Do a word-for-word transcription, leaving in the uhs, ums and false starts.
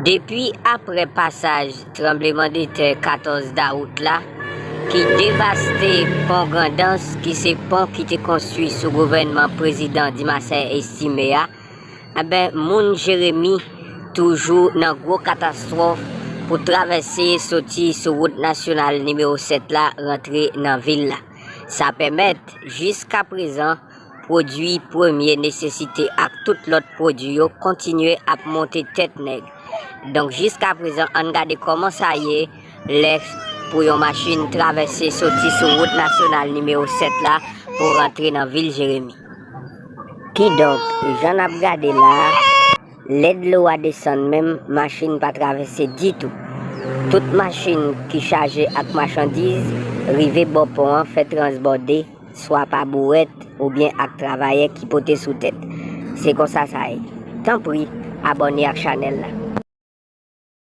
Depi aprè pasaj tranblemanntè katòz dawout la, ki devaste pon Grandans, ki se pon ki te konstwi sou gouvènman prezidan Dimasè Estime a, enben, moun Jeremi toujou nan gwo katastwòf pou travèse soti sou wout nasyonal nimewo sèt la rantre nan vil la. Sa pèmèt, jiskaprezan, pwodui premye nesesite ak tout lòt pwodui yo kontinye ap monte tèt nèg. Donk, jiskaprezan, ann gade kòman sa ye lè pou yon machin travèse soti sou wout nasyonal nimewo sèt la pou rantre nan vil Jeremi. Kidonk, jan n ap gade la a, lè dlo a desann menm, machin pa travèse ditou. Tout machin ki chaje ak machandiz rive bò pon an fè transbòde, swa pa bourèt oubyen ak travayè ki pote sou tèt. Se konsa sa ye. Tanpri, abòne ak chanèl la.